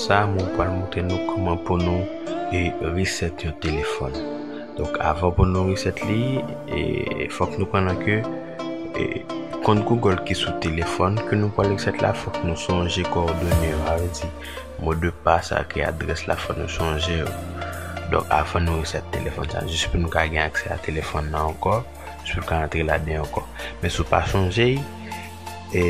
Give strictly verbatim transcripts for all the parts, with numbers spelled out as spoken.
Sa, mwen pral montre nou kòman pou nou e reset yon telefòn. Donk, avan pou nou reset li, e, fòk nou konnen ke e, kont Google ki sou telefòn ke nou pral reset la, fòk nou sonje kowòdone yo. Sa vle di, modpas ak adrès la, fòk nou sonje yo. Donk, avan nou reset telefòn sa, jis pou nou ka gen aksè a telefòn nan ankò, jis pou nou ka antre ladan ankò. Men si w pa sonje, e,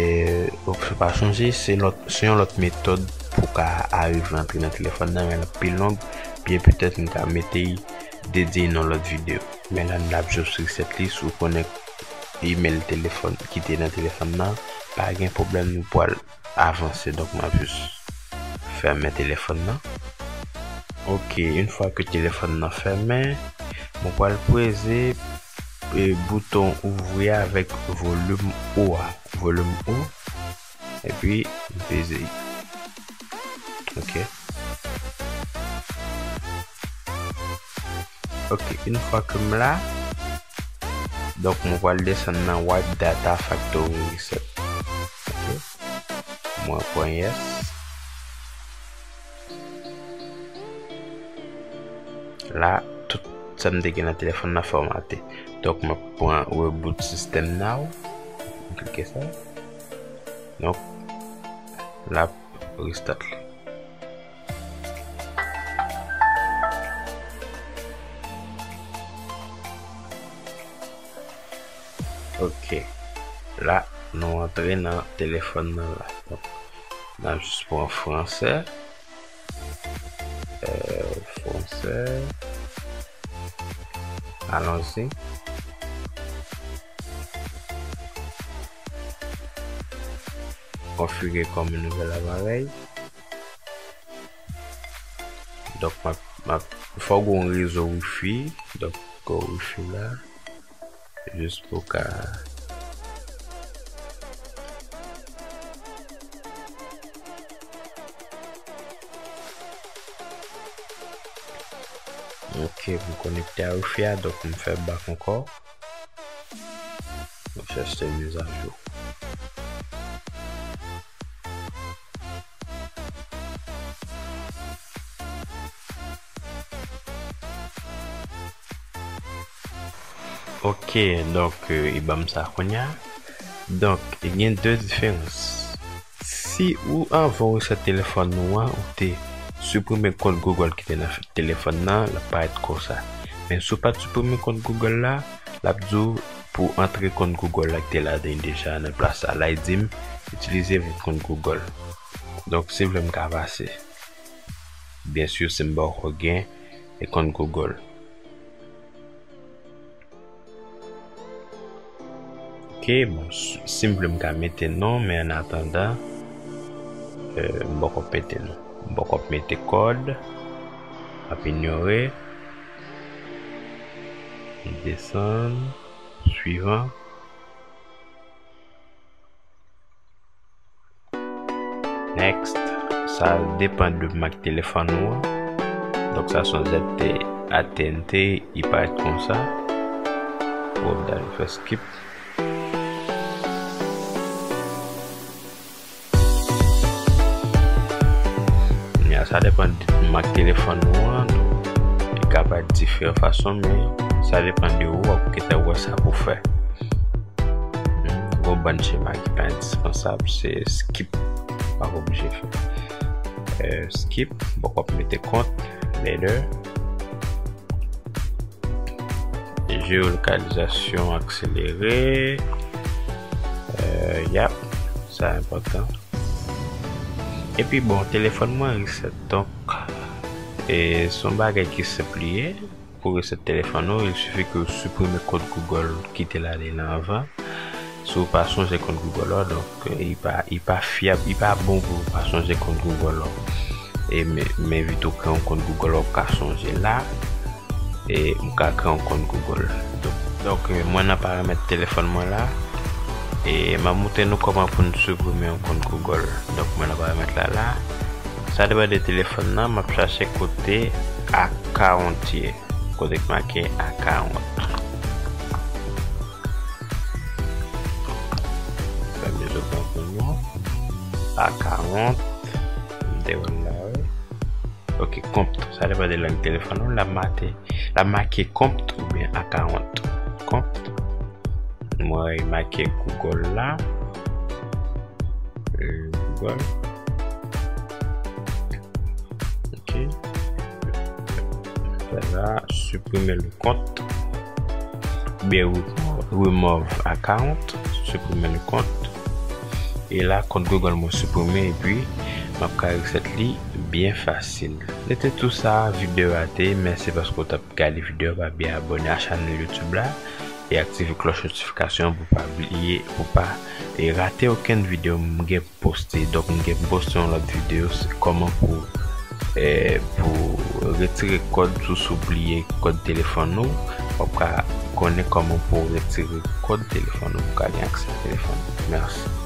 si w pa sonje, se lòt, se yon lòt metòd pou w ka arive antre nan telefòn nan, men l ap pi long, byen petèt m ka mete dedye nan lòt videyo. Men la, n ap jis reset li, si w konnen email telefòn ki te nan telefòn nan, pa gen pwoblèm, nou pral avanse. Donk, m ap jis fèmen telefòn nan. Ok, yon fwa ke telefòn nan fèmen, mwen pral peze, e, bouton ouvri avèk volim O a. Volim O. Epi, m peze. Ok. Ok, yon fwa ke m la, donk, mwen pral desann nan Wipe Data Factory Reset. Ok. Mwen pran yes. La, tout sa m te gen nan telefòn nan fòmate. Donk, mwen pran Reboot System Now. Mwen klike sa. Donk, l ap restart li. Ok. La, nou antre nan telefòn nan la. Donk, n ap jis pran fransè. Euh, fransè. Allons-y. Configurer comme un nouvel appareil. Donk, m ap, m ap, fò w gen yon rezo wifi. Donk, wifi la. Jis pou ka. Ok, m konekte a wifi a, donk m fè back ankò. M chèche mizajou. Ok, donk, euh, li ban m sa kounye a. Donk, gen de diferans. Si ou, anvan w reset telefòn ou an, ou te siprime kont Google ki te nan telefòn nan, l ap parèt konsa. Men si w pa t siprime kont Google la, l ap di w pou antre kont Google la ki te ladan l deja nan plas sa. La, li di m, itilize vòt kont Google. Donk, si w vle m ka pase. Byen si, si m poko gen e kont Google. Ok, bon, si, si m vle m ka mete non, men an atandan, euh, m poko mete non. M poko mete kòd, m ap inyore. M desann, swivan. Next. Sa depann de mak telefòn ou an. Donk, sa se yon Z T A T N T, li parèt konsa. Bon, m ta fè skip. Ya, sa depann de mak telefòn ou an. Donk, li ka parèt diferan fason, men sa depann de ou, w ap gentan wè sa pou fè. Hmm, gon bann chema ki pa endispansab, se skip, pa oblije fè. Euh, skip, bon, w ap mete kont, later. Jeolokalizasyon akselere. Euh, yap, sa enpòtan. Epi bon, telefòn mwen reset, donk, e, se yon bagay ki senp li ye. Pou reset telefòn ou, il sifi ke w siprime kont Google ki te ladan l anvan. Si w pa sonje kont Google ou, donk, li pa, li pa fyab, li pa bon pou w pa sonje kont Google ou. E m, m envite w kreye yon kont Google ou ka sonje la. E m ka kreye yon kont Google. Donk, donk, mwen nan paramèt telefòn mwen la. E m ap montre nou kòman pou n siprime yon kont Google. Donk, mwen nan paramèt la la. Sa depann de telefòn nan, m ap chache kote account ye. Kote k make account. Fèmen zòt nan pou nou. Account. M te wè l la, wi. Ok, kont. Sa depann de lang telefòn ou. L ap make, l ap make kont oubyen akawont. Kont. Mwen make Google la. Euh, Google. Ok. Fè la, supprimer le compte. Oubyen remove, remove account, supprimer le compte. E la, kont Google mwen siprime epi m ap ka reset li byen fasil. Se te tou sa videyo a te ye. Mèsi paske w t ap gade videyo a. Pa bliye abòne a chanèl YouTube la e aktive klòch notifikasyon pou pa bliye, pou pa e rate okenn videyo m gen poste. Donk, m gen poste yon lòt videyo, se kòman pou, eh, pou retire kòd, si w bliye kòd telefòn ou, w ap ka konnen kòman pou retire kòd telefòn ou pou ka gen aksè a telefòn. Mèsi.